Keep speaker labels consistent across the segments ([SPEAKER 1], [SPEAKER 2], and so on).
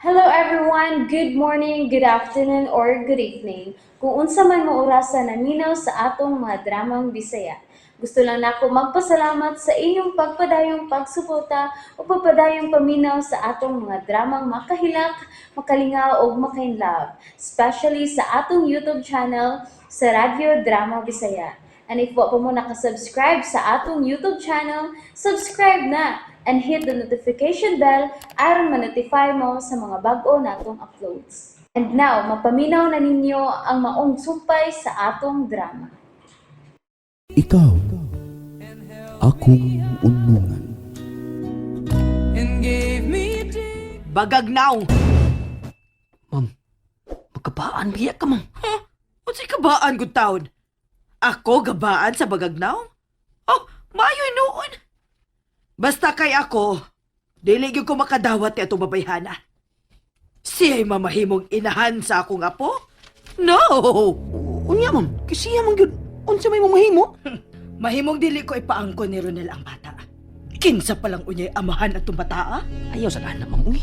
[SPEAKER 1] Hello everyone! Good morning, good afternoon, or good evening. Kung unsa man mo orasa naminaw sa atong mga dramang Bisaya. Gusto lang nako magpasalamat sa inyong pagpadayong pagsuporta o pagpadayong paminaw sa atong mga dramang makahilak, makalingaw ug makainlove, especially sa atong YouTube channel sa Radyo Drama Bisaya. And if wa pa mo nakasubscribe sa atong YouTube channel, subscribe na and hit the notification bell aron ma-notify mo sa mga bag-o natong uploads. And now, mapaminaw na ninyo ang maong sumpay sa atong drama.
[SPEAKER 2] Ikaw, akong unungan.
[SPEAKER 3] Bagag now.
[SPEAKER 4] Ma'am, magkabaan biya ka, ma'am.
[SPEAKER 3] Huh? Unsay kabaan gud taon? Ako gabaan sa bagagnaw? Oh, maayo noon. Basta kay ako, dili gyud ko makadawat ni atong babayhana. Siya'y mamahimong inahan sa akong apo? No!
[SPEAKER 4] Unya, ma'am. Kasi siya man gyud. Unsa may mamahimo?
[SPEAKER 3] Mahimong dili ko ipaangkon ni Ronel ang bata. Kinsa palang unyay amahan atong bata? Ah?
[SPEAKER 4] Ayaw sa anak, ma'am. Uy,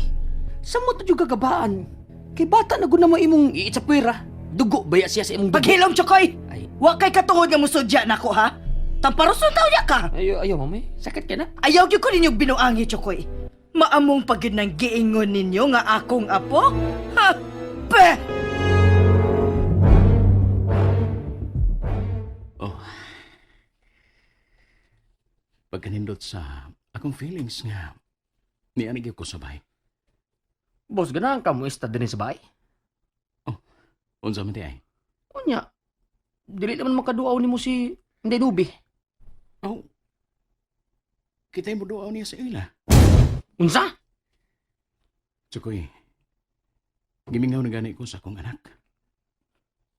[SPEAKER 4] sa mo to yung gagabaan? Kay bata na gud na mo imong iitsapwera. Dugo baya siya sa imong dugo.
[SPEAKER 3] Paghilom, Chokoy!
[SPEAKER 4] Ay.
[SPEAKER 3] Wa kay katuod nga musudya nako, ha? Tamparoson taw niya ka!
[SPEAKER 4] Ayaw, ayaw, ma'am. Eh. Sakit ka na.
[SPEAKER 3] Ayaw gyud ko ninyong binuangi, Chokoy. Maamong pag yun ng giingon ninyo nga akong apo? Ha? Pe!
[SPEAKER 5] Oh. Pagkanindot sa akong feelings nga nianig ko sabay.
[SPEAKER 4] Boss, ganahan ka mo ista din sa bahay?
[SPEAKER 5] Unsa man di ay?
[SPEAKER 4] Unya, dili naman makaduaw nimo si Inday Nubi.
[SPEAKER 5] Oh. Kita'y mo duaw niya sa ila.
[SPEAKER 4] Unsa?
[SPEAKER 5] Tsukoy. Gimingaw na gani ko sa akong anak.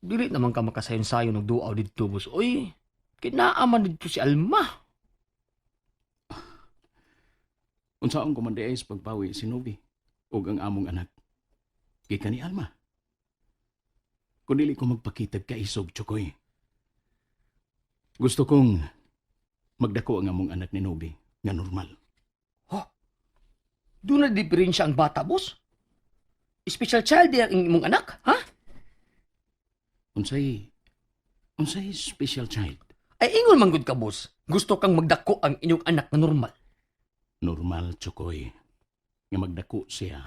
[SPEAKER 4] Dili naman ka makasayon-sayon og duaw didto, boss. Uy, kinaaman didto si Alma.
[SPEAKER 5] Unsaon ko man di ay sa pagpawi si Novi ug ang among anak. Gikan ni Alma. Kung dili ko magpakitag kaisog, Tsukoy. Gusto kong magdako ang among anak ni Novi nga normal.
[SPEAKER 4] Doon na diferensya ang bata, boss. Special child di ang imong anak, ha?
[SPEAKER 5] Unsay special child?
[SPEAKER 4] Ay ingon man gud ka, boss. Gusto kang magdako ang inyong anak na normal.
[SPEAKER 5] Normal, Chokoy. Nga magdako siya.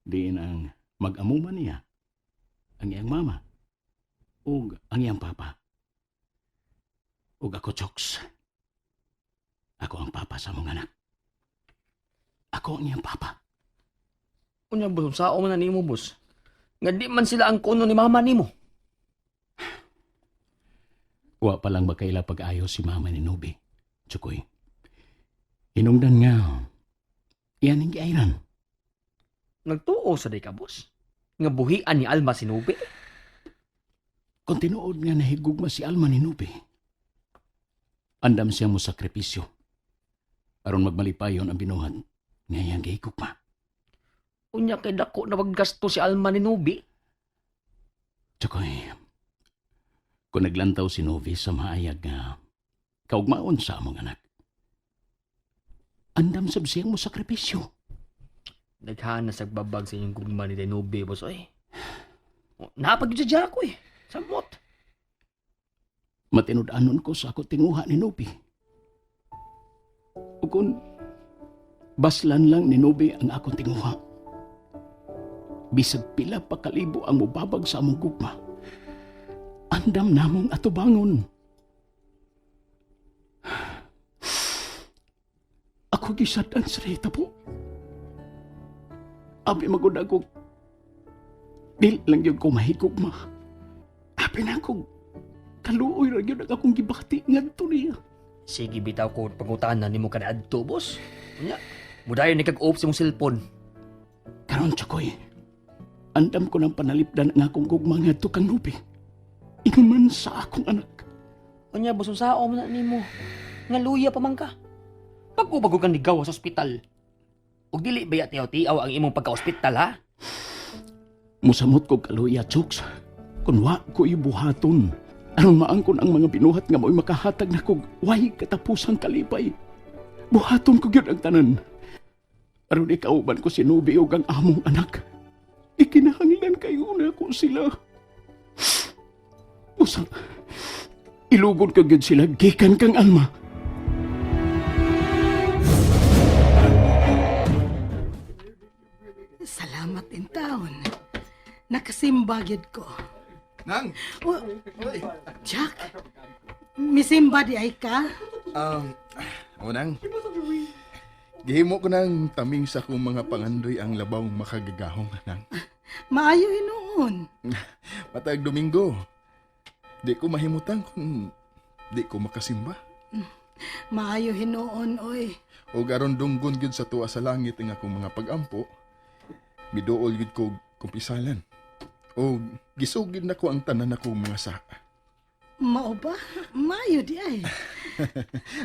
[SPEAKER 5] Diin ang mag-amuma niya. Ang iyang mama. Ug ang iyang papa. Ug ako, Choks. Ako ang papa sa mong anak. Ako ang iyang papa.
[SPEAKER 4] Unya, boss, sao man na nimo, boss? Nga di man sila ang kuno ni mama nimo.
[SPEAKER 5] Wa pa lang makaila pag-ayo si mama ni Nobi. Chokoy. Hinungdan nga. Iyan ang giayran.
[SPEAKER 4] Nagtuo sa day ka, boss. Nga buhian ni Alma si Nubi.
[SPEAKER 5] Kung tinuod nga nahigugma si Alma ni Nubi, andam siya mo sakripisyo. Aron magmalipayon ang binuhat, nga iyang gihigugma.
[SPEAKER 4] Unya kay dako na paggasto si Alma ni Nubi.
[SPEAKER 5] Tsakoy, kung naglantaw si Novi sa maayag nga kaugmaon sa among anak, andam sab siyang mo sakripisyo.
[SPEAKER 4] Daghan na sagbabag sa inyong gugma ni Nubi, boss. Oy. Napag yun sa ko eh. Samot.
[SPEAKER 5] Matinud-anon ko sa ako tinguha ni Novi. O kung baslan lang ni Novi ang akong tinguha. Bisag pila pa kalibo ang mubabag sa among gugma. Andam namong atubangon. Ako gisad-an sa po. Abi magud ako. Dili lang yun ko mahigugma. Abi na ako kaluoy ra gyud ang akong gibati ngadto niya.
[SPEAKER 4] Sige, bitaw ko pangutana nimo kaniadto, boss. Unya, mudayon ni kag-off sa imong cellphone.
[SPEAKER 5] Karon Chokoy, andam ko ng panalipdan ang akong gugma ngadto kang Nubi. Ingon man sa akong anak.
[SPEAKER 4] Unya, boss, unsaon man na nimo? Nga luya pa man ka. Pag-ubago kang ligaw sa ospital. Ug dili ba tiaw-tiaw ang imong pagka-ospital, ha?
[SPEAKER 5] Musamot ko kaluya, Choks. Kun wa ko ibuhaton. Aron maangkon ang mga binuhat nga mo'y makahatag na kog way katapusang kalipay. Buhaton ko gyud ang tanan. Aron ikauban ko si Nubi ug ang among anak. Ikinahanglan kayo na ko sila. Usang, ilugod ka gyud sila gikan kang Alma.
[SPEAKER 6] Salamat in taon. Nakasimba gyud ko.
[SPEAKER 7] Nang!
[SPEAKER 6] Oh, Jack, misimba di ay ka?
[SPEAKER 7] Um, o nang. Gihimo ko nang taming sa akong mga pangandoy ang labaw makagagahong nang.
[SPEAKER 6] Maayo hinuon.
[SPEAKER 7] Matag Domingo. Di ko mahimutang kung di ko makasimba.
[SPEAKER 6] Maayo hinuon, oy.
[SPEAKER 7] O aron dunggon gyud sa tuwa sa langit ang akong mga pagampo. Miduol gyud ko kumpisalan. O gisugid na ko ang tanan akong mga sa.
[SPEAKER 6] Mao ba? Maayo di ay.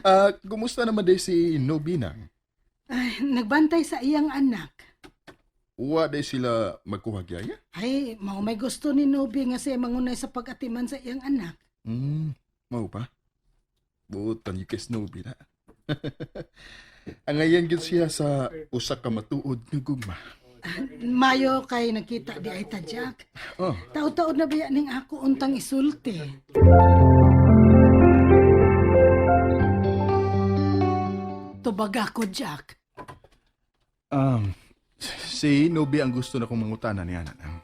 [SPEAKER 7] Ah, kumusta naman day si Nobi nang?
[SPEAKER 6] Ay, nagbantay sa iyang anak.
[SPEAKER 7] Wa day sila magkuha gyaya?
[SPEAKER 6] Ay, mao may gusto ni Nobi nga siya mangunay sa pag-atiman sa iyang anak.
[SPEAKER 7] Mao pa. Buotan yung kay Snowy na. Ang ngayon gyud siya sa usa ka matuod nga gugma.
[SPEAKER 6] Mayo kay nakita di ay ta, Jack.
[SPEAKER 7] Oh,
[SPEAKER 6] Taod-taod na biya ning ako untang isulti. Tubag ako, Jack.
[SPEAKER 7] um, si Nobi ang gusto na kong mangutana niya na.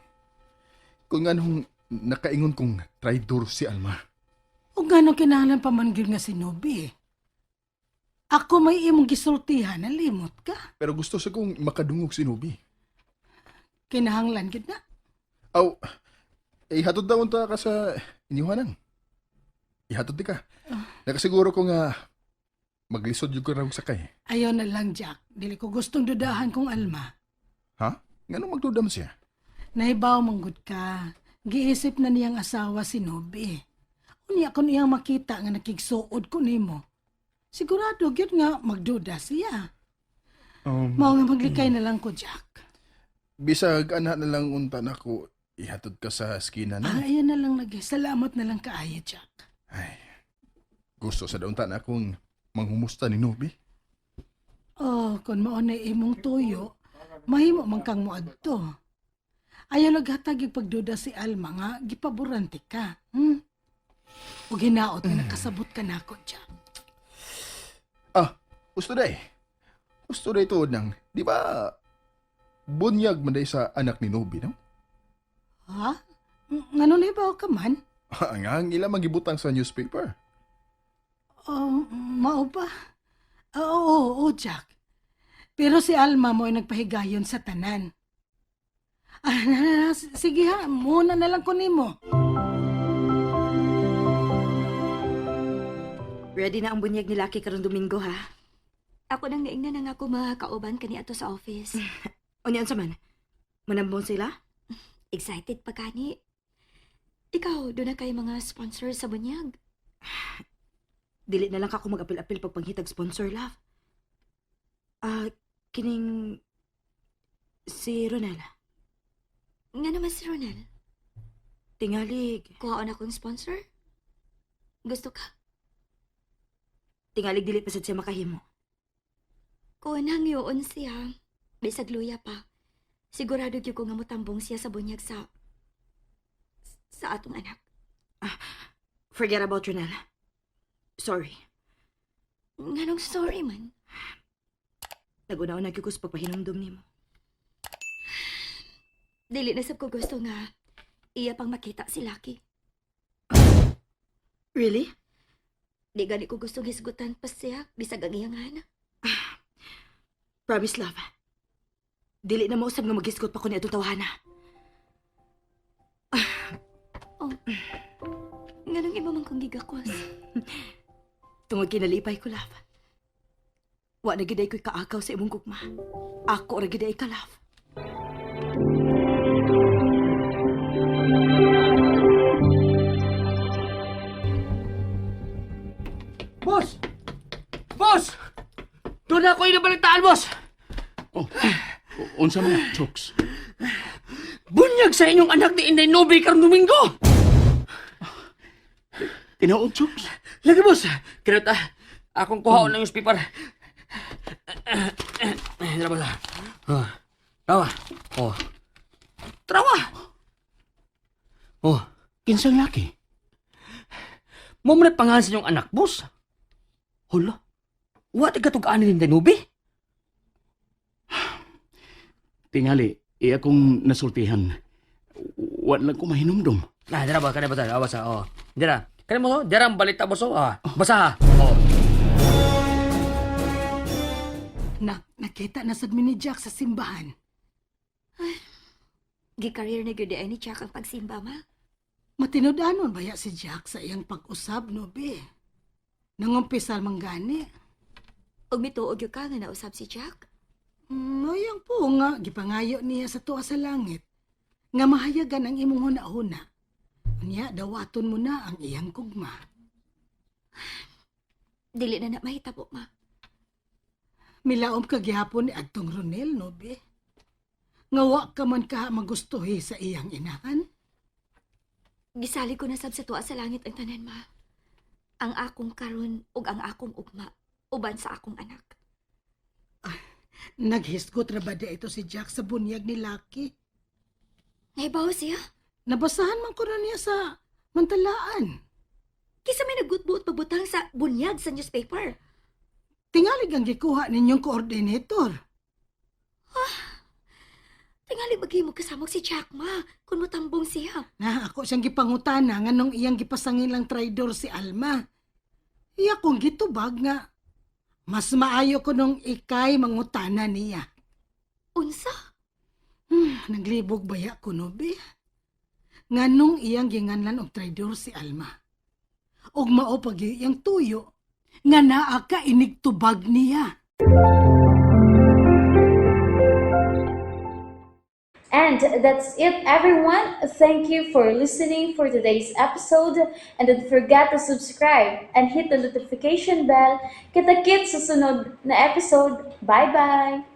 [SPEAKER 7] Kung anong nakaingon kong traidor si Alma.
[SPEAKER 6] O gano'ng kinahanglan pa man gyud nga si Nobi. Ako may imong gisultihan, nalimot ka.
[SPEAKER 7] Pero gusto sa kong makadungog si Nobi.
[SPEAKER 6] Kinahanglan gyud na.
[SPEAKER 7] Aw, ihatod daw unta ka sa inyuhanan. Ihatod di ka. Nakasiguro ko nga maglisod yung ko raw sakay.
[SPEAKER 6] Ayaw na lang, Jack. Dili ko gustong dudahan kong Alma.
[SPEAKER 7] Ha? Nganong magdudam siya?
[SPEAKER 6] Nahibaw manggod ka. Giisip na niyang asawa si Nobi. Unya kon iyang makita nga nakigsuod ko nimo. Sigurado gyud nga magduda siya. Mao nga maglikay na lang ko, Jack.
[SPEAKER 7] Bisag anak na lang unta nako ihatod ka sa eskina na.
[SPEAKER 6] Ah, ayan na lang lagi. Salamat na lang kaayo, Jack.
[SPEAKER 7] Ay, gusto sa unta na akong manghumusta ni Nobi.
[SPEAKER 6] Oh, kung mao na imong tuyo, mahimo man kang moadto. Ayaw naghatag yung pagduda si Alma nga gipaborante ka. O ginaot nga nakasabot ka nako, Jack.
[SPEAKER 7] Ah, gusto day. Gusto day tuod nang, di ba bunyag man day sa anak ni Nobi, no?
[SPEAKER 6] Ha? Ngano na ibaw ka man?
[SPEAKER 7] Ang ang ila magibutang sa newspaper.
[SPEAKER 6] Oh, mao ba? Oo, oo, oo, Jack. Pero si Alma mo ay nagpahigayon sa tanan. Ah, na, na, na, sige ha, muna na lang ko nimo.
[SPEAKER 8] Ready na ang bunyag ni Lucky karong Domingo ha.
[SPEAKER 9] Ako nang naingnan na nga ako mga kauban kani ato sa office.
[SPEAKER 8] Unya unsa man? Manambong sila?
[SPEAKER 9] Excited pa kani. Ikaw, doon na kay mga sponsor sa bunyag.
[SPEAKER 8] Dili na lang ka ako mag-apil-apil pag panghitag sponsor, love. Ah, kining si Ronel.
[SPEAKER 9] Nga naman si Ronel.
[SPEAKER 8] Tingalig.
[SPEAKER 9] Kuhaon akong sponsor? Gusto ka?
[SPEAKER 8] Tingalig dili pa sad siya makahimo.
[SPEAKER 9] Kuha nang yun siya. Bisag luya pa. Sigurado gyud ko nga motambong siya sa bunyag sa atong anak.
[SPEAKER 8] Forget about Ronel. Sorry.
[SPEAKER 9] Nganong sorry man.
[SPEAKER 8] Naguna-una gyud ko sa pagpahinumdom nimo.
[SPEAKER 9] Dili na sab ko gusto nga iya pang makita si Lucky.
[SPEAKER 8] Really?
[SPEAKER 9] Di gani ko gustong hisgutan pa siya bisag ang iyang anak.
[SPEAKER 8] Promise, love. Dili na mausab nga maghisgot pa ko ni atong tawhana.
[SPEAKER 9] Nganong imo man kong gigakos?
[SPEAKER 8] Tungod kinalipay ko, love. Wa na gid ay ko'y kaagaw sa imong gugma. Ako ra gid ay ka, love.
[SPEAKER 4] Boss! Boss! Doon ako yung nabalitaan, boss!
[SPEAKER 5] Oh, unsa man na, Chokes?
[SPEAKER 4] Bunyag sa inyong anak ni Inday Nobi karong Domingo!
[SPEAKER 5] Tinuod, Chokes?
[SPEAKER 4] Lagi, boss! Kinot, akong kuhaon ng newspaper. Dala, boss. Ah, tawa. Oh.
[SPEAKER 5] Kinsang laki?
[SPEAKER 4] Mo man pangalan sa inyong anak, boss. Hala, wa ti katug-an ni Nubi?
[SPEAKER 5] Tingali, iya kong nasultihan. Wa lang ko mahinumdum.
[SPEAKER 4] Ah, dira ba kani ba ta? Basa, oh. Dira. Kani mo, dira ang balita, boss, oh. Ah, basa ha. Oh.
[SPEAKER 6] Nakita na sad mi ni Jack sa simbahan.
[SPEAKER 9] Gi-career na gyud ay ni Jack ang pagsimba, ma.
[SPEAKER 6] Matinud-anon baya si Jack sa iyang pag-usab, no be? Nangumpisal man gani.
[SPEAKER 9] Ug mituo gyud ka nga nausab si Jack.
[SPEAKER 6] Iyang po nga, gipangayo niya sa tuwa sa langit. Nga mahayagan ang imong huna-huna. Unya, dawaton mo na ang iyang kugma.
[SPEAKER 9] Dili na na mahitabo, ma.
[SPEAKER 6] Milaom ka gihapon ni adtong Ronel, no be? Nga wa ka man ka magustuhi sa iyang inahan.
[SPEAKER 9] Gisalig ko na sab sa tuwa sa langit ang tanan, ma. Ang akong karon ug ang akong ugma uban sa akong anak.
[SPEAKER 6] Naghisgot ra ba di ito si Jack sa bunyag ni Lucky?
[SPEAKER 9] Nahibaw siya.
[SPEAKER 6] Nabasahan man ko na niya sa mantalaan.
[SPEAKER 9] Kisa may nagutbuot pagbutang sa bunyag sa newspaper.
[SPEAKER 6] Tingalig ang gikuha ninyong coordinator.
[SPEAKER 9] Tingali maghimo kasamok si Jack, ma, kung motambong siya.
[SPEAKER 6] Na ako siyang gipangutana nganong iyang gipasangilang traidor si Alma. Iya kong gitubag nga mas maayo ko nung ikay mangutana niya.
[SPEAKER 9] Unsa?
[SPEAKER 6] Naglibog baya ko no be? Nganong iyang ginganlan og traidor si Alma. Og mao pag iyang tuyo nga naa ka inigtubag niya.
[SPEAKER 1] And that's it, everyone. Thank you for listening for today's episode. And don't forget to subscribe and hit the notification bell. Kita-kits sa sunod na episode. Bye-bye!